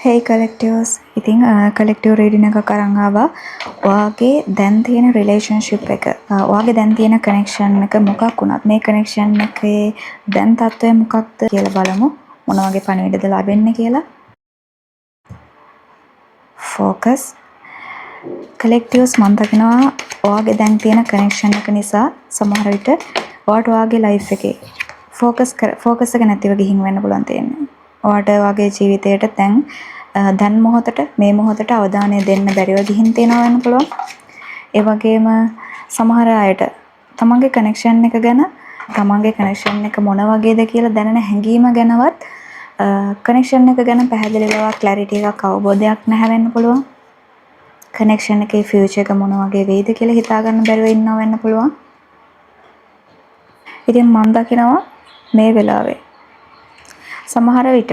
Hey collectives, ඉතින් කලෙක්ටිව් reading එකක් අරන් ආවා. ඔයාගේ දැන් තියෙන රිලේෂන්ෂිප් එක, ඔයාගේ දැන් තියෙන කනෙක්ෂන් එක මොකක් වුණත් මේ කනෙක්ෂන් එකේ දැන් තත්ත්වය මොකක්ද කියලා බලමු. මොන වගේ පණිවිඩද ලැබෙන්නේ කියලා. ෆෝකස්. කලෙක්ටිව්ස්, මම දකිනවා ඔයාගේ දැන් තියෙන කනෙක්ෂන් එක නිසා සමහර විට ඔයාට ඔයාගේ ලයිෆ් එකේ ෆෝකස් එක නැතිව ගිහින් වෙන්න පුළුවන් තියෙන්නේ. ඔයාට ඔයාගේ ජීවිතයට දැන් දැන් මොහොතට, මේ මොහොතට අවධානය දෙන්න බැරිව ගිහින් තියෙනවා වෙන්න පුළුවන්. ඒ වගේම සමහර අයට තමන්ගේ කනෙක්ෂන් එක ගැන, තමන්ගේ කනෙක්ෂන් එක මොන වගේද කියලා දැනෙන හැඟීම ගැනවත්, කනෙක්ෂන් එක ගැන පැහැදිලි බවක්, ක්ලැරිටි එකක්, අවබෝධයක් නැහැ වෙන්න පුළුවන්. කනෙක්ෂන් එකේ ෆියුචර් එක මොන වගේ වෙයිද කියලා හිතා ගන්න බැරුව ඉන්නවා වෙන්න පුළුවන්. ඉතින් මම දකිනවා මේ වෙලාවේ සමහර විට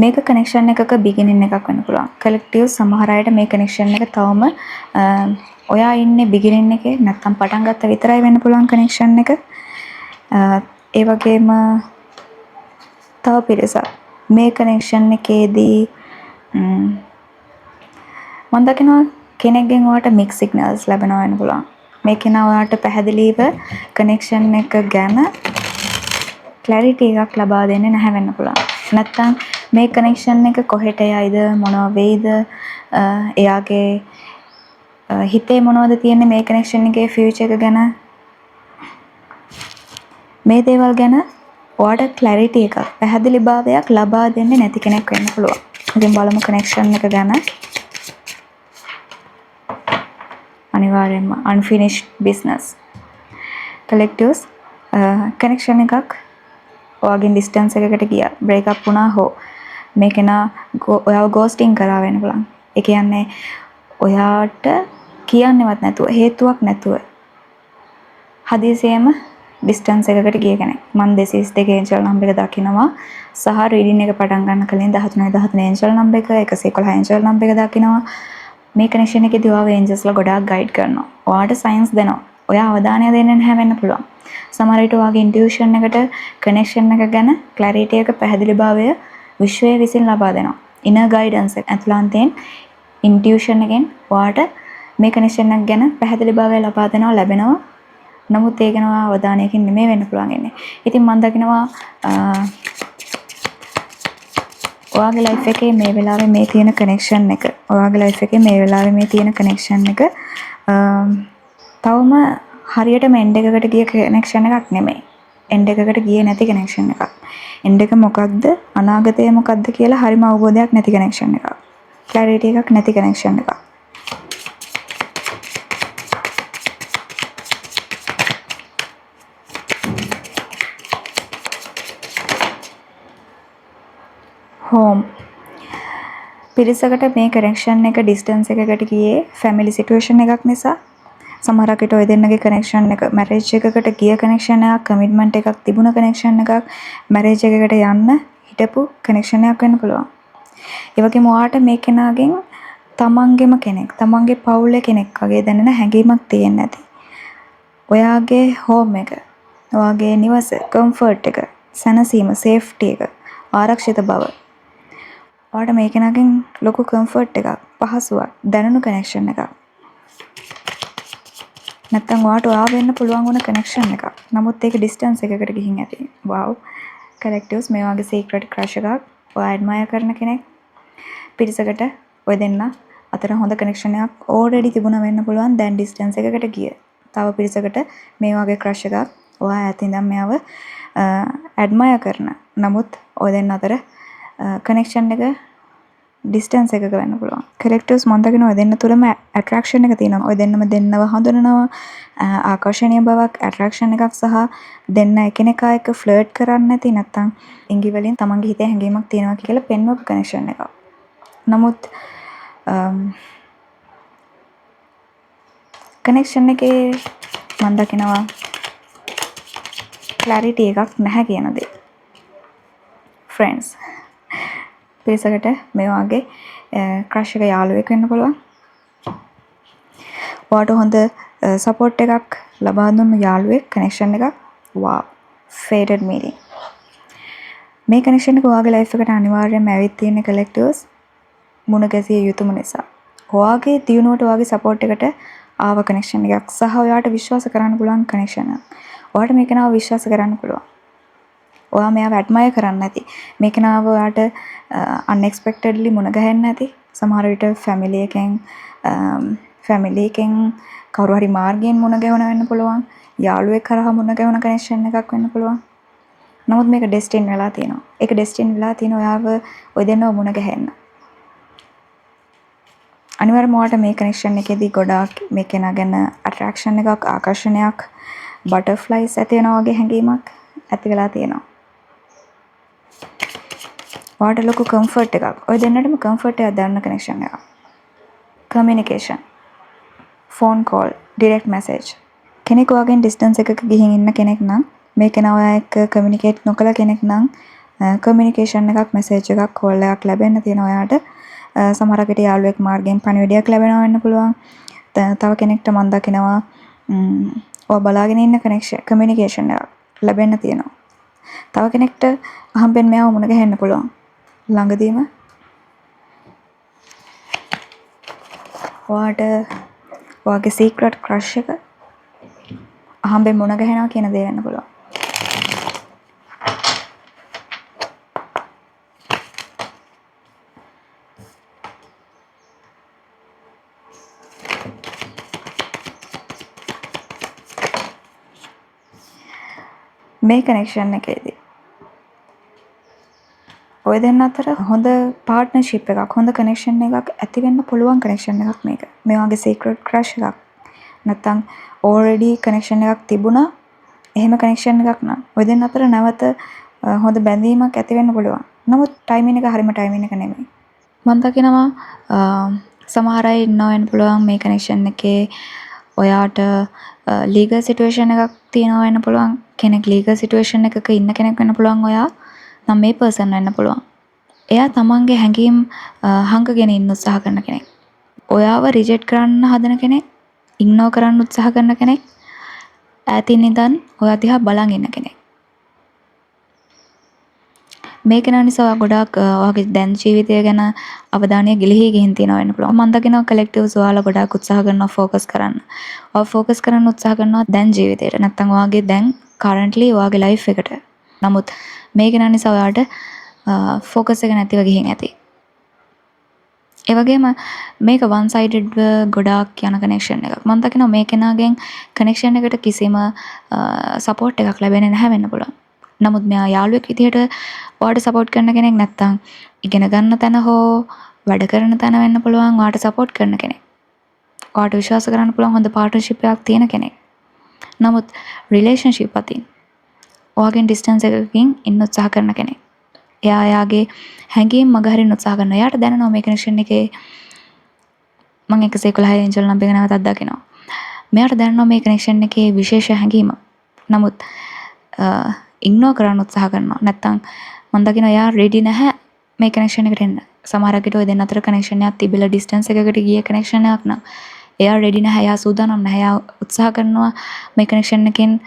මේක කනෙක්ෂන් එකක බිගිනින් එකක් වෙන්න පුළුවන්. කලෙක්ටිව්, සමහර අයට මේ කනෙක්ෂන් එක තවම ඔයා ඉන්නේ බිගිනින් එකේ, නැත්තම් පටන් ගත්ත විතරයි වෙන්න පුළුවන් කනෙක්ෂන් එක. ඒ වගේම තව පිරිසක් මේ කනෙක්ෂන් එකේදී මම දකිනවා කෙනෙක්ගෙන් ඔයාට මික්ස් සිග්නල්ස් ලැබෙනවා වෙන්න පුළුවන්. මේ කෙනා ඔයාට පැහැදිලිව කනෙක්ෂන් එක ගැන ක්ලැරිටි එකක් ලබා දෙන්නේ නැහැ වෙන්න පුළුවන්. නැත්තම් මේ කනෙක්ෂන් එක කොහෙට යයිද, මොනවා වෙයිද, එයාගේ හිතේ මොනවද තියෙන්නේ මේ කනෙක්ෂන් එකේ ෆියුචර් එක ගැන, මේ දේවල් ගැන ඔයාට ක්ලැරිටි එකක්, පැහැදිලිභාවයක් ලබා දෙන්නේ නැති කෙනෙක් වෙන්න පුළුවන්. ඉතින් බලමු කනෙක්ෂන් එක ගැන. අනිවාර්යයෙන්ම unfinished business. කලෙක්ටිව්ස්, කනෙක්ෂන් එකක් ඔයාගෙන් ඩිස්ටන්ස් එකකට ගියා, බ්‍රේක් අප් වුණා හෝ මේ කෙනා ඔයාව ගෝස්ටිං කරා වෙන්න පුළුවන්. ඒ කියන්නේ ඔයාට කියන්නේවත් නැතුව, හේතුවක් නැතුව හදිසියෙම ඩිස්ටන්ස් එකකට ගිය කෙනෙක්. මම 232 ඒන්ජල් නම්බර් එක දකිනවා සහ රීඩින් එක පටන් ගන්න කලින් 13 13 ඒන්ජල් නම්බර් එක, 111 ඒන්ජල් නම්බර් එක දකිනවා. මේ කනෙක්ෂන් එකේදී ඔයාව ඒන්ජල්ස්ලා ගොඩාක් ගයිඩ් කරනවා. ඔයාට සයින්ස් දෙනවා. ඔයා අවධානය දෙන්නේ නැහැ වෙන්න පුළුවන්. සමහර විට ඔයාගේ ඉන්ටියුෂන් එකට කනෙක්ෂන් එක ගැන ක්ලැරිටි එක, පැහැදිලිභාවය විශ්වය විසින් ලබා දෙනවා. ඉනර් ගයිඩන්ස් එක ඇතුළාන්තයෙන්, ඉන්ටියුෂන් එකෙන් ඔයාට මේ කනෙක්ෂන් එක ගැන පැහැදිලිභාවය ලබා දෙනවා, ලැබෙනවා. නමුත් ඒ ගැන ඔයා අවධානයකින් නෙමෙයි වෙන්න පුළුවන් ඉන්නේ. ඉතින් මම දකිනවා ඔයාගේ ලයිෆ් එකේ මේ වෙලාවේ මේ තියෙන කනෙක්ෂන් එක, ඔයාගේ ලයිෆ් එකේ මේ වෙලාවේ මේ තියෙන කනෙක්ෂන් එක තවම හරියටම එන්ඩ් එකකට ගිය කනෙක්ෂන් එකක් නෙමෙයි. එන්ඩ් එකකට ගියේ නැති කනෙක්ෂන් එකක්. එන්ඩ් එක මොකක්ද, අනාගතය මොකක්ද කියලා හරිම අවබෝධයක් නැති කනෙක්ෂන් එකක්. ක්ලැරිටි එකක් නැති කනෙක්ෂන් එකක්. හෝම්. පිරිසකට මේ කනෙක්ෂන් එක ඩිස්ටන්ස් එකකට ගියේ ෆැමිලි සිටුේෂන් එකක් නිසා. සමහරක් විට ඔය දෙන්නගේ කනෙක්ෂන් එක මැරේජ් එකකට ගිය කනෙක්ෂන් එකක්, කමිට්මන්ට් එකක් තිබුණ කනෙක්ෂන් එකක්, මැරේජ් එකකට යන්න හිටපු කනෙක්ෂන් එකක් වෙන්න පුළුවන්. ඒ වගේම ඔයාට මේ කෙනාගෙන් තමන්ගෙම කෙනෙක්, තමන්ගේ පවුලේ කෙනෙක් වගේ දැනෙන හැඟීමක් තියෙන්න ඇති. ඔයාගේ හෝම් එක, ඔයාගේ නිවස, කම්ෆර්ට් එක, සැනසීම, සේෆ්ටි එක, ආරක්ෂිත බව. ඔයාට මේ කෙනාගෙන් ලොකු කම්ෆර්ට් එකක්, පහසුවක් දැනුණු කනෙක්ෂන් එකක්. නැත්තම් ඔයාට ඔයා වෙන්න පුළුවන් වුණ කනෙක්ෂන් එකක්. නමුත් ඒක ඩිස්ටන්ස් එකකට ගිහින් ඇති. වව්. කලෙක්ටිව්ස්, මේ වගේ සීක්‍රට් ක්‍රෂ් එකක්, ඔයා ඇඩ්මයර් කරන කෙනෙක්. පිරිසකට ඔය දෙන්න අතර හොඳ කනෙක්ෂන් එකක් ඕල්රෙඩි තිබුණා වෙන්න පුළුවන්, දැන් ඩිස්ටන්ස් එකකට ගිය. තව පිරිසකට මේ වගේ ක්‍රෂ් එකක්, ඔයා ඈත ඉඳන් මෙයාව ඇඩ්මයර් කරන. නමුත් ඔය දෙන්න අතර කනෙක්ෂන් එක ඩිස්ටන්ස් එකක වෙන්න පුළුවන්. කලෙක්ටිව්ස්, මම දකිනවා ඔය දෙන්න තුලම ඇට්‍රැක්ෂන් එක තියෙනවා. ඔය දෙන්නම දෙන්නව හඳුනනවා. ආකර්ෂණීය බවක්, ඇට්‍රැක්ෂන් එකක් සහ දෙන්න එකිනෙකා එක්ක ෆ්ලර්ට් කරන්න නැති, නැත්තම් ඉඟි වලින් තමන්ගේ හිතේ හැඟීමක් තියෙනවා කියලා පෙන්වපු කනෙක්ෂන් එකක්. නමුත් කනෙක්ෂන් එකේ මම දකිනවා ක්ලැරිටි එකක් නැහැ කියන දේ. ෆ්‍රෙන්ඩ්ස්. පිරිසකට මේ වගේ ක්‍රෂ් එක යාළුවෙක් වෙන්න පුළුවන්. ඔයාට හොඳ සපෝට් එකක් ලබා දුන්නු යාළුවෙක් කනෙක්ෂන් එකක්. වාව්. ෆේටඩ් මීටින්. මේ කනෙක්ෂන් එක ඔයාගේ ලයිෆ් එකට අනිවාර්යයෙන්ම ඇවිත් තියෙන කලෙක්ටිව්ස්. මුණ ගැසිය යුතුම නිසා. ඔයාගේ දියුණුවට, ඔයාගේ සපෝට් එකට ආව කනෙක්ෂන් එකක් සහ ඔයාට විශ්වාස කරන්න පුළුවන් කනෙක්ෂන් එකක්. ඔයාට මේ කෙනාව විශ්වාස කරන්න පුළුවන්. ඔයා මෙයාව ඇඩ්මයර් කරන්න ඇති. මේ කෙනාව ඔයාට අන්එක්ස්පෙක්ටඩ්ලි මුණ ගැහෙන්න ඇති. සමහර විට ෆැමිලි එකෙන් කවුරු හරි මාර්ගයෙන් මුණ ගැහුණ වෙන්න පුළුවන්. යාළුවෙක් හරහා මුණ ගැහුණ කනෙක්ෂන් එකක් වෙන්න පුළුවන්. නමුත් මේක ඩෙස්ටින් වෙලා තියෙනවා. ඒක ඩෙස්ටින් වෙලා තියෙන ඔයාව, ඔය දෙන්නව මුණ ගැහෙන්න. අනිවාර්යයෙන්ම ඔයාට මේ කනෙක්ෂන් එකේදී ගොඩාක් මේ කෙනා ගැන ඇට්‍රැක්ෂන් එකක්, ආකර්ෂණයක්, බටර්ෆ්ලයිස් ඇති වෙනවා වගේ හැඟීමක් ඇති වෙලා තියෙනවා. ඔයාට ලොකු කම්ෆර්ට් එකක්. ඔය දෙන්නටම කම්ෆර්ට් එකක් දැනෙන කනෙක්ෂන් එකක්. Communication, phone call, direct message. කෙනෙක් ඔයාගෙන් ඩිස්ටන්ස් එකක ගිහින් ඉන්න කෙනෙක් නම්, මේ කෙනා ඔයා එක්ක කමියුනිකේට් නොකළ කෙනෙක් නම්, කමියුනිකේෂන් එකක්, මැසේජ් එකක්, කෝල් එකක් ලැබෙන්න තියෙනවා ඔයාට. සමහර විට යාළුවෙක් මාර්ගයෙන් පණිවිඩයක් ලැබෙනවා වෙන්න පුළුවන්. තව කෙනෙක්ට මම දකිනවා ඔයා බලාගෙන ඉන්න කනෙක්ෂන්, කමියුනිකේෂන් එකක් ලැබෙන්න තියෙනවා. තව කෙනෙක්ට අහම්බෙන් මෙයාව මුණ ගැහෙන්න පුළුවන් ළඟදීම. ඔයාට ඔයාගේ සීක්‍රට් ක්‍රෂ් එක අහම්බෙන් මුණ ගැහෙනවා කියන දේ වෙන්න පුළුවන්. මේ කනෙක්ෂන් එකේදී ඔය දෙන්න අතර හොඳ පාර්ට්නර්ෂිප් එකක්, හොඳ කනෙක්ෂන් එකක් ඇති වෙන්න පුළුවන් කනෙක්ෂන් එකක් මේක. මේ වගේ සීක්‍රට් ක්‍රෂ් එකක් නැත්තම් ඕල්රෙඩි කනෙක්ෂන් එකක් තිබුණා, එහෙම කනෙක්ෂන් එකක් නම් ඔය දෙන්න අතර නැවත හොඳ බැඳීමක් ඇති වෙන්න පුළුවන්. නමුත් ටයිමින් එක හරිම ටයිමින් එක නෙමෙයි. මම දකිනවා සමහර අය ඉන්නවා වෙන්න පුළුවන් මේ කනෙක්ෂන් එකේ. ඔයාට ලීගල් සිටුේෂන් එකක් තියෙනවා වෙන්න පුළුවන්. කෙනෙක් ලීගල් සිටුේෂන් එකක ඉන්න කෙනෙක් වෙන්න පුළුවන් ඔයා. නම් මේ පර්සන් වෙන්න පුළුවන්. එයා තමන්ගේ හැඟීම් හංගගෙන ඉන්න උත්සාහ කරන කෙනෙක්. ඔයාව රිජෙක්ට් කරන්න හදන කෙනෙක්, ඉග්නෝර් කරන්න උත්සාහ කරන කෙනෙක්, ඈතින් ඉඳන් ඔයා දිහා බලන් ඉන්න කෙනෙක්. මේ කෙනා නිසා ඔයා ගොඩාක් ඔයාගේ දැන් ජීවිතය ගැන අවධානය ගිලිහී ගිහින් තියෙනවා වෙන්න පුළුවන්. මම දකිනවා කලෙක්ටිව්ස් ඔයාලා ගොඩාක් උත්සාහ කරනවා ෆෝකස් කරන්න. ඔයා ෆෝකස් කරන්න උත්සාහ කරනවා දැන් ජීවිතේට. නැත්තම් ඔයාගේ දැන් කරන්ට්ලි ඔයාගේ ලයිෆ් එකට. නමුත් මේ කෙනා නිසා ඔයාට ෆෝකස් එක නැතිව ගිහින් ඇති. ඒ වගේම මේක වන් සයිඩඩ්ව ගොඩාක් යන කනෙක්ෂන් එකක්. මම දකිනවා මේ කෙනාගෙන් කනෙක්ෂන් එකට කිසිම සපෝට් එකක් ලැබෙන්නේ නැහැ වෙන්න පුළුවන්. නමුත් මෙයා යාළුවෙක් විදිහට ඔයාට සපෝට් කරන කෙනෙක්, නැත්තම් ඉගෙන ගන්න තැන හෝ වැඩ කරන තැන වෙන්න පුළුවන් ඔයාට සපෝට් කරන කෙනෙක්. ඔයාට විශ්වාස කරන්න පුළුවන් හොඳ පාර්ට්නර්ෂිප් එකක් තියෙන කෙනෙක්. නමුත් රිලේෂන්ෂිප් අතින් ඔයාගෙන් ඩිස්ටන්ස් එකකින් ඉන්න උත්සාහ කරන කෙනෙක්. එයා එයාගේ හැඟීම් මගහරින්න උත්සාහ කරනවා. එයාට දැනෙනවා මේ කනෙක්ෂන් එකේ, මං 111 ඒන්ජල් නම්බර් එක නැවතත් දකිනවා. මෙයාට දැනෙනවා මේ කනෙක්ෂන් එකේ විශේෂ හැඟීමක්. නමුත් ඉග්නෝර් කරන්න උත්සාහ කරනවා. නැත්තම් මං දකිනවා එයා රෙඩි නැහැ මේ කනෙක්ෂන් එකට එන්න. සමහරක් විට ඔය දෙන්න අතර කනෙක්ෂන් එකක් තිබිලා ඩිස්ටන්ස් එකකට ගිය කනෙක්ෂන් එකක් නම් එයා රෙඩි නැහැ. එයා සූදානම් නැහැ. එයා උත්සාහ කරනවා මේ කනෙක්ෂන් එකෙන්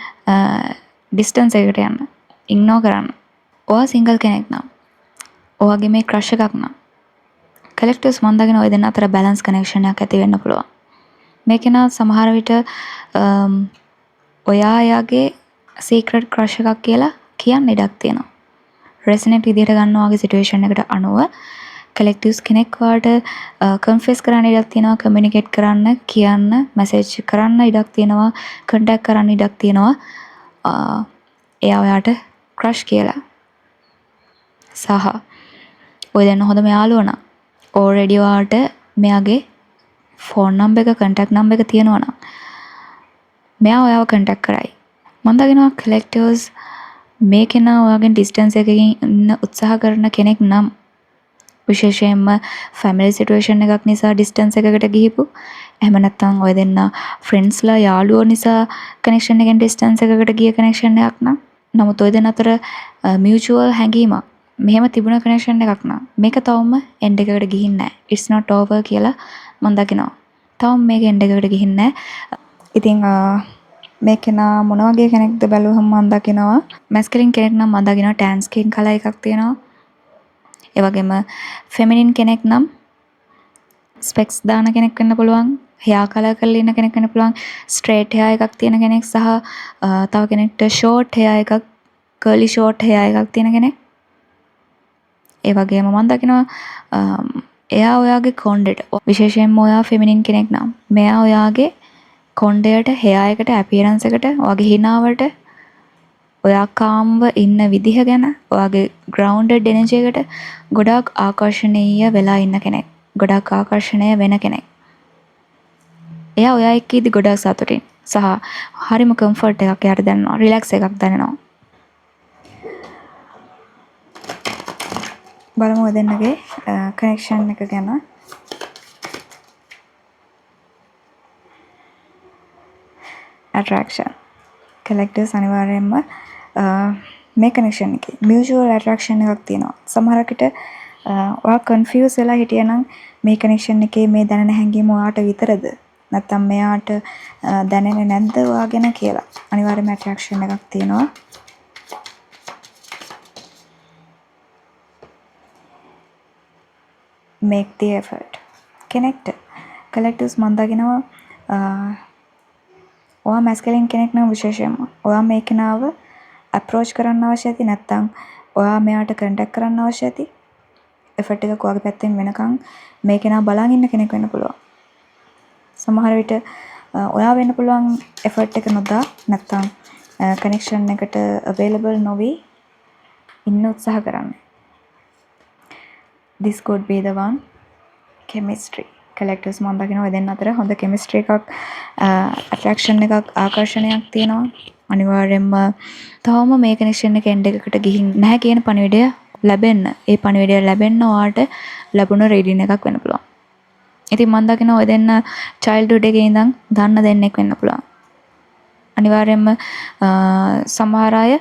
ඩිස්ටන්ස් එකකට යන්න. ඉග්නෝර් කරන්න. ඔයා සිංගල් කෙනෙක් නම්, ඔයාගේ මේ ක්‍රෂ් එකක් නම්, කලෙක්ටිව්ස්, මං දකින ඔය දෙන්න අතර බැලන්ස් කනෙක්ෂන් එකක් ඇති වෙන්න පුළුවන්. මේ කෙනා සමහර විට ඔයා එයාගේ සීක්‍රට් ක්‍රෂ් එකක් කියලා කියන්න ඉඩක් තියෙනවා. රෙසනේට් විදිහට ගන්න ඔයාගේ සිටුේෂන් එකට අනුව. කලෙක්ටිව්ස්, කෙනෙක් ඔයාට කන්ෆෙස් කරන්න ඉඩක් තියෙනවා, කමියුනිකේට් කරන්න, කියන්න, මැසේජ් කරන්න ඉඩක් තියෙනවා, කන්ටැක්ට් කරන්න ඉඩක් තියෙනවා එයා ඔයාට ක්‍රෂ් කියලා. සහ ඔය දෙන්න හොඳම යාළුවෝ නම්, ඕල්රෙඩි ඔයාට මෙයාගේ ෆෝන් නම්බර් එක, කන්ටැක්ට් නම්බර් එක තියෙනවා නම්, මෙයා ඔයාව කන්ටැක්ට් කරයි. මං දකිනවා කලෙක්ටිව්ස්, මේ කෙනා ඔයාගෙන් ඩිස්ටන්ස් එකකින් ඉන්න උත්සාහ කරන කෙනෙක් නම්, විශේෂයෙන්ම ෆැමිලි සිටුේෂන් එකක් නිසා ඩිස්ටන්ස් එකකට ගිහිපු, එහෙම නැත්නම් ඔය දෙන්න ෆ්‍රෙන්ඩ්ස්ලා, යාළුවෝ නිසා කනෙක්ෂන් එකෙන් ඩිස්ටන්ස් එකකට ගිය කනෙක්ෂන් එකක් නම්, නමුත් ඔය දෙන්න අතර මියුචුවල් හැඟීමක් මෙහෙම තිබුණ කනෙක්ෂන් එකක් නම්, මේක තවම එන්ඩ් එකකට ගිහින් නැහැ. It's not over කියලා මම දකිනවා. තවම මේක එන්ඩ් එකකට ගිහින් නැහැ. ඉතින් මේ කෙනා මොන වගේ කෙනෙක්ද බැලුවහම මම දකිනවා මැස්කියුලින් කෙනෙක් නම් මම දකිනවා ටෑන් ස්කින් කලර් එකක් තියෙනවා. ඒ වගේම ෆෙමිනින් කෙනෙක් නම් ස්පෙක්ස් දාන කෙනෙක් වෙන්න පුළුවන්. හෙයා කලර් කරලා ඉන්න කෙනෙක් වෙන්න පුළුවන්. ස්ට්‍රේට් හෙයා එකක් තියෙන කෙනෙක් සහ තව කෙනෙක්ට ෂෝට් හෙයා එකක්, කර්ලි ෂෝට් හෙයා එකක් තියෙන කෙනෙක්. ඒ වගේම මම දකිනවා එයා ඔයාගේ කොණ්ඩෙට, විශේෂයෙන්ම ඔයා ෆෙමිනින් කෙනෙක් නම් මෙයා ඔයාගේ කොණ්ඩයට, හෙයා එකට, ඇපියරන්ස් එකට, ඔයාගේ හිනාවට, ඔයා කාම්ව ඉන්න විදිහ ගැන, ඔයාගේ ග්‍රවුන්ඩඩ් එනර්ජි එකට ගොඩාක් ආකර්ෂණීය වෙලා ඉන්න කෙනෙක්. ගොඩාක් ආකර්ෂණය වෙන කෙනෙක්. එයා ඔයා එක්ක ඉද්දි ගොඩාක් සතුටින් සහ හරිම කම්ෆර්ට් එකක් එයාට දැනෙනවා, රිලැක්ස් එකක් දැනෙනවා. බලමු ඔය දෙන්නගේ කනෙක්ෂන් එක ගැන. ඇට්‍රැක්ෂන්. කලෙක්ටර්ස් අනිවාර්යයෙන්ම මේ කනෙක්ෂන් එකේ මියුචුවල් ඇට්‍රැක්ෂන් එකක් තියෙනවා. සමහරකට ඔයා කන්ෆියුස් වෙලා හිටියනම් මේ කනෙක්ෂන් එකේ මේ දැනෙන හැඟීම ඔයාට විතරද? නැත්නම් මෙයාට දැනෙන්නේ නැද්ද ඔයා ගැන කියලා. අනිවාර්යයෙන්ම ඇට්‍රැක්ෂන් එකක් තියෙනවා. Make the effort. කෙනෙක්ට කලෙක්ටර්ස් මං දකිනවා ඔයා මැස්කලින් කෙනෙක් නම් විශේෂයෙන්ම ඔයා මේ කෙනාව ඇප්‍රෝච් කරන්න අවශ්‍ය ඇති, නැත්නම් ඔයා මෙයාට කන්ටැක්ට් කරන්න අවශ්‍ය ඇති. එෆර්ට් එකක් ඔයාගේ පැත්තෙන් වෙනකන් මේ කෙනා බලන් ඉන්න කෙනෙක් වෙන්න පුළුවන්. සමහර විට ඔයා වෙන්න පුළුවන් එෆර්ට් එක නොදා නැත්නම් කනෙක්ෂන් එකට අවైలබල් නොවි ඉන්න උත්සාහ කරන්නේ. This could be the one. Chemistry. Collectives මම දකිනවා ඔය දෙන්න අතර හොඳ කෙමිස්ට්‍රි එකක්, ඇට්‍රැක්ෂන් එකක්, ආකර්ෂණයක් තියෙනවා. අනිවාර්යයෙන්ම තවම මේ කනෙක්ෂන් එක එන්ඩ් එකකට ගිහින් නැහැ කියන පණිවිඩය ලැබෙන්න, ඒ පණිවිඩය ලැබෙන්න ඔයාට ලැබුණ රීඩින් එකක් වෙන්න පුළුවන්. ඉතින් මම දකිනවා ඔය දෙන්න චයිල්ඩ්හුඩ් එකේ ඉඳන් දන්න දෙන්නෙක් වෙන්න පුළුවන්. අනිවාර්යයෙන්ම සමහර අය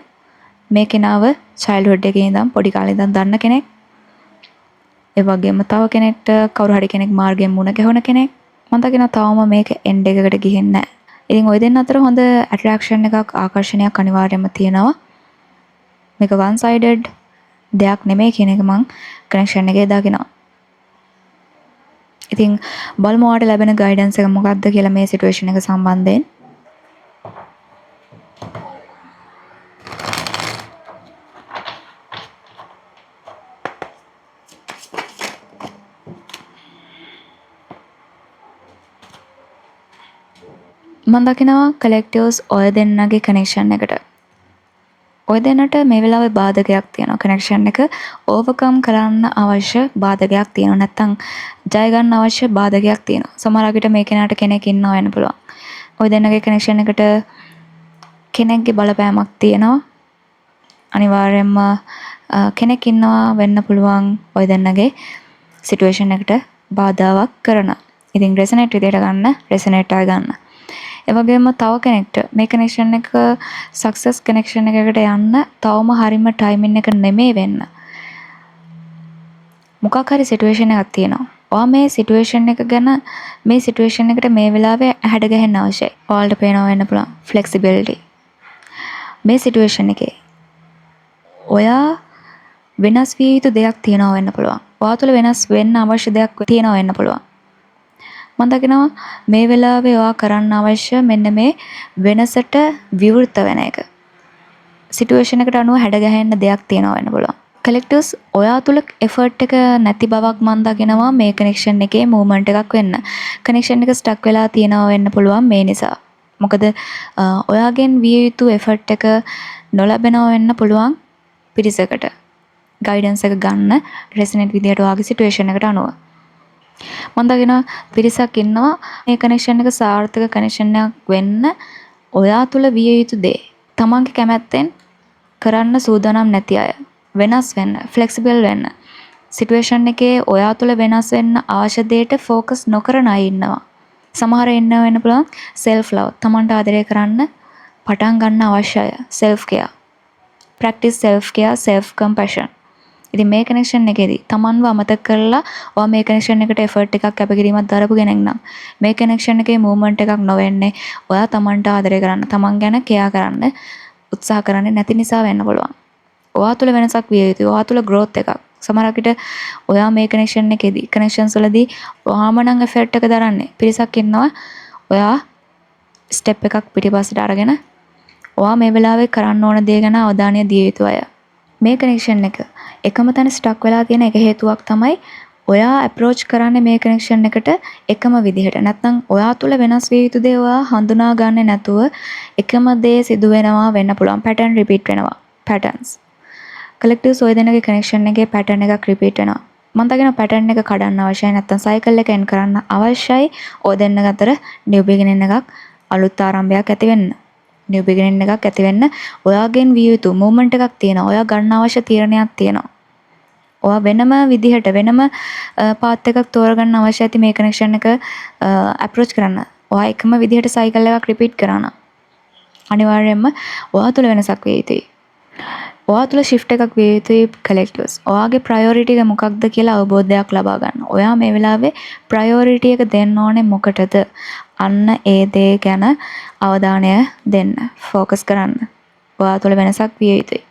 මේ කෙනාව චයිල්ඩ්හුඩ් එකේ ඉඳන් පොඩි කාලේ ඉඳන් දන්න කෙනෙක්. ඒ වගේම තව කෙනෙක්ට කවුරු හරි කෙනෙක් මාර්ගයෙන් මුණ ගැහුණ කෙනෙක්. මම දකිනවා තවම මේක එන්ඩ් එකකට ගිහින් නැහැ. ඉතින් ඔය දෙන්න අතර හොඳ ඇට්‍රැක්ෂන් එකක්, ආකර්ෂණයක් අනිවාර්යයෙන්ම තියෙනවා. මේක වන් සයිඩඩ් දෙයක් නෙමෙයි කියන එක මං කනෙක්ෂන් එකේ දකිනවා. ඉතින් බලමු ඔයාට ලැබෙන ගයිඩන්ස් එක මොකක්ද කියලා මේ සිටුේෂන් එක සම්බන්ධයෙන්. මං දකිනවා කලෙක්ටිව්ස් ඔය දෙන්නගේ කනෙක්ෂන් එකට. ඔය දෙන්නට මේ වෙලාවේ බාධකයක් තියෙනවා. කනෙක්ෂන් එක ඕවර්කම් කරන්න අවශ්‍ය බාධකයක් තියෙනවා. නැත්තම් ජය ගන්න අවශ්‍ය බාධකයක් තියෙනවා. සමහර විට මේ කෙනාට කෙනෙක් ඉන්නවා වෙන්න පුළුවන්. ඔය දෙන්නගේ කනෙක්ෂන් එකට කෙනෙක්ගේ බලපෑමක් තියෙනවා. අනිවාර්යයෙන්ම කෙනෙක් ඉන්නවා වෙන්න පුළුවන් ඔය දෙන්නගේ සිටුේෂන් එකට බාධාවක් කරන. ඉතින් රෙසනේට් විදියට ගන්න, රෙසනේට් අය ගන්න. ඒ වගේම තව කෙනෙක්ට මේ කනෙක්ෂන් එක සක්සස් කනෙක්ෂන් එකකට යන්න තවම හරිම ටයිමින් එක නෙමෙයි වෙන්න. මොකක් හරි සිටුේෂන් එකක් තියෙනවා. ඔයා මේ සිටුේෂන් එක ගැන මේ සිටුේෂන් එකට මේ වෙලාවේ හැඩ ගැහෙන්න අවශ්‍යයි. ඔයාලට පේනවා වෙන්න පුළුවන් ෆ්ලෙක්සිබිලිටි. මේ සිටුේෂන් එකේ ඔයා වෙනස් විය යුතු දෙයක් තියෙනවා වෙන්න පුළුවන්. ඔයා තුළ වෙනස් වෙන්න අවශ්‍ය දෙයක් තියෙනවා වෙන්න පුළුවන්. මම දකිනවා මේ වෙලාවේ ඔයා කරන්න අවශ්‍ය මෙන්න මේ වෙනසට විවෘත වෙන එක. සිටුේෂන් එකට අනුව හැඩ ගැහෙන්න දෙයක් තියෙනවා වෙන්න පුළුවන්. කලෙක්ටිව්ස් ඔයා තුළ එෆර්ට් එක නැති බවක් මම දකිනවා මේ කනෙක්ෂන් එකේ මූව්මන්ට් එකක් වෙන්න. කනෙක්ෂන් එක ස්ටක් වෙලා තියෙනවා වෙන්න පුළුවන් මේ නිසා. මොකද ඔයාගෙන් විය යුතු එෆර්ට් එක නොලැබෙනවා වෙන්න පුළුවන් පිරිසකට. ගයිඩන්ස් එක ගන්න රෙසනේට් විදියට ඔයාගේ සිටුේෂන් එකට අනුව. මම දකිනවා පිරිසක් ඉන්නවා මේ කනෙක්ෂන් එක සාර්ථක කනෙක්ෂන් එකක් වෙන්න ඔයා තුළ විය යුතු දේ තමන්ගේ කැමැත්තෙන් කරන්න සූදානම් නැති අය වෙනස් වෙන්න, ෆ්ලෙක්සිබල් වෙන්න, සිටුේෂන් එකේ ඔයා තුළ වෙනස් වෙන්න අවශ්‍ය දෙයට ෆෝකස් නොකරන අය ඉන්නවා. සමහර අය ඉන්නවා වෙන්න පුළුවන් සෙල්ෆ් ලව්, තමන්ට ආදරය කරන්න පටන් ගන්න අවශ්‍ය අය, self care, practice self care, self compassion. ඉතින් මේ කනෙක්ෂන් එකේදී තමන්ව අමතක කරලා ඔයා මේ කනෙක්ෂන් එකට එෆර්ට් එකක් කැපකිරීමක් දරපු කෙනෙක් නම් මේ කනෙක්ෂන් එකේ මූව්මන්ට් එකක් නොවෙන්නේ ඔයා තමන්ට ආදරය කරන්න, තමන් ගැන කෙයා කරන්න උත්සාහ කරන්නේ නැති නිසා වෙන්න පුළුවන්. ඔයා තුළ වෙනසක් විය යුතුයි. ඔයා තුළ ග්‍රෝත් එකක්, සමහරක් විට ඔයා මේ කනෙක්ෂන් එකේදී, කනෙක්ෂන්ස් වලදී ඔයාම නම් එෆර්ට් එක දරන්නේ. පිරිසක් ඉන්නවා, ඔයා ස්ටෙප් එකක් පිටිපස්සට අරගෙන ඔයා මේ වෙලාවේ කරන්න ඕන දේ ගැන අවධානය දිය යුතු අය. මේ කනෙක්ෂන් එක එකම තැන ස්ටක් වෙලා තියෙන එක හේතුවක් තමයි ඔයා ඇප්‍රෝච් කරන්නේ මේ කනෙක්ෂන් එකට එකම විදිහට. නැත්නම් ඔයා තුල වෙනස් විය යුතු දේ ඔයා හඳුනා ගන්නේ නැතුව එකම දේ සිදු වෙනවා වෙන්න පුළුවන්. පැටර්න් රිපීට් වෙනවා. පැටර්න්ස්. කලෙක්ටිව්ස්, ඔය දෙන්නගේ කනෙක්ෂන් එකේ පැටර්න් එකක් රිපීට් වෙනවා. මම දකිනවා පැටර්න් එක කඩන්න අවශ්‍යයි, නැත්නම් සයිකල් එක එන්ඩ් කරන්න අවශ්‍යයි ඔය දෙන්න අතර නිව් බිගිනින් එකක්, අලුත් ආරම්භයක් ඇති වෙන්න. නිව් බිගිනින් එකක් ඇති වෙන්න ඔයාගෙන් විය යුතු මූව්මන්ට් එකක් තියෙනවා. ඔයා ගන්න අවශ්‍ය තීරණයක් තියෙනවා. ඔයා වෙනම විදිහට වෙනම පාත් එකක් තෝරගන්න අවශ්‍ය ඇති මේ කනෙක්ෂන් එක ඇප්‍රෝච් කරන්න. ඔයා එකම විදිහට සයිකල් එකක් රිපීට් කරා නම් අනිවාර්යයෙන්ම ඔයා තුළ වෙනසක් විය යුතුයි. ඔයා තුළ ෂිෆ්ට් එකක් විය යුතුයි කලෙක්ටිව්ස්. ඔයාගේ ප්‍රයොරිටි එක මොකක්ද කියලා අවබෝධයක් ලබා ගන්න. ඔයා මේ වෙලාවේ ප්‍රයොරිටි එක දෙන්න ඕනේ මොකටද? අන්න ඒ දේ ගැන අවධානය දෙන්න. ෆෝකස් කරන්න. ඔයා තුළ වෙනසක් විය යුතුයි.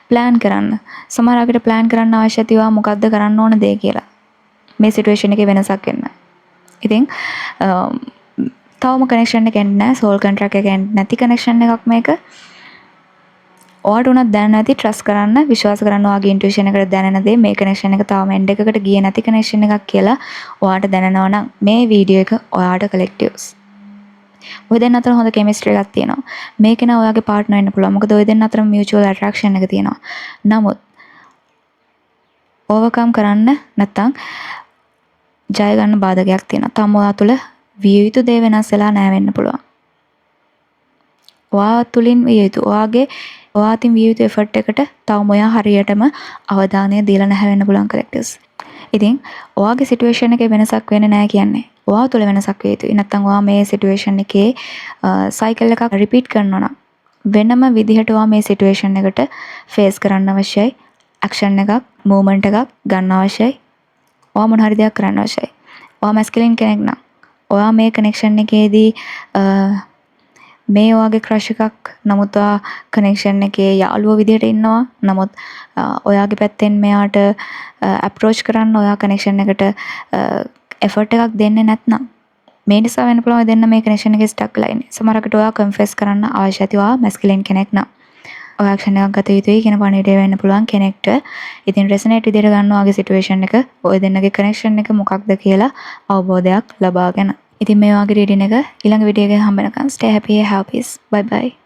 ප්ලෑන් කරන්න. සමහර අයට ප්ලෑන් කරන්න අවශ්‍ය ඇති ඔයා මොකද්ද කරන්න ඕන දේ කියලා, මේ සිටුේෂන් එකේ වෙනසක් වෙන්න. ඉතින් තවම කනෙක්ෂන් එක එන්නේ නැහැ. සෝල් කොන්ට්‍රැක්ට් එක එන්නේ නැති කනෙක්ෂන් එකක් මේක. ඔයාට උනත් දැනෙනවා ඇති. ට්‍රස්ට් කරන්න, විශ්වාස කරන්න ඔයාගේ ඉන්ටියුෂන් එකට දැනෙන දේ. මේ කනෙක්ෂන් එක තාම එන්ඩ් එකකට ගියේ නැති කනෙක්ෂන් එකක් කියලා ඔයාට දැනෙනවා නම් මේ වීඩියෝ එක ඔයාට කලෙක්ටිව්ස්. ඔය දෙන්න අතර හොඳ කෙමිස්ට්‍රි එකක් තියෙනවා. මේ කෙනා ඔයාගේ පාර්ට්නර් වෙන්න පුළුවන්. මොකද ඔය දෙන්න අතර මියුචුවල් ඇට්‍රැක්ෂන් එක තියෙනවා. නමුත් ඕවර්කම් කරන්න නැත්තම් ජය ගන්න බාධකයක් තියෙනවා. තාම ඔයා තුළ විය යුතු දේ වෙනස් වෙලා නෑ වෙන්න පුළුවන්. ඔයා තුලින් විය යුතු, ඔයාගේ, ඔයා අතින් විය යුතු එෆර්ට් එකට තවම ඔයා හරියටම අවධානය දීලා නැහැ වෙන්න පුළුවන් කලෙක්ටිව්ස්. ඉතින් ඔයාගේ සිටුේෂන් එකේ වෙනසක් වෙන්නේ නැහැ කියන්නේ ඔයා තුළ වෙනසක් විය යුතුයි. නැත්තම් ඔයා මේ සිටුේෂන් එකේ සයිකල් එකක් රිපීට් කරනවා නම් වෙනම විදිහට ඔයා මේ සිටුේෂන් එකට ෆේස් කරන්න අවශ්‍යයි. ඇක්ෂන් එකක්, මූව්මන්ට් එකක් ගන්න අවශ්‍යයි. ඔයා මොන හරි දෙයක් කරන්න අවශ්‍යයි. ඔයා මැස්කියුලින් කෙනෙක් නම්, ඔයා මේ කනෙක්ෂන් එකේදී මේ ඔයාගේ ක්‍රෂ් එකක්, නමුත් ඔයා කනෙක්ෂන් එකේ යාළුවෝ විදිහට ඉන්නවා. නමුත් ඔයාගේ පැත්තෙන් මෙයාට ඇප්‍රෝච් කරන්න ඔයා කනෙක්ෂන් එකට එෆර්ට් එකක් දෙන්නේ නැත්නම් මේ නිසා වෙන්න පුළුවන් ඔය දෙන්න මේ කනෙක්ෂන් එකේ ස්ටක් වෙලා ඉන්නේ. සමහරකට ඔයා කන්ෆෙස් කරන්න අවශ්‍ය ඇති ඔයා මැස්කියුලින් කෙනෙක් නම්. ඔයා ඇක්ෂන් එකක් ගත යුතුයි කියන පණිවිඩය වෙන්න පුළුවන් කෙනෙක්ට. ඉතින් රෙසනේට් විදිහට ගන්න ඔයාගේ සිටුේෂන් එක, ඔය දෙන්නගේ කනෙක්ෂන් එක මොකක්ද කියලා අවබෝධයක් ලබාගෙන. ඉතින් මේ වගේ රීඩින් එක ඊළඟ වීඩියෝ එකේ හම්බ වෙනකන් stay happy, have peace. Bye bye.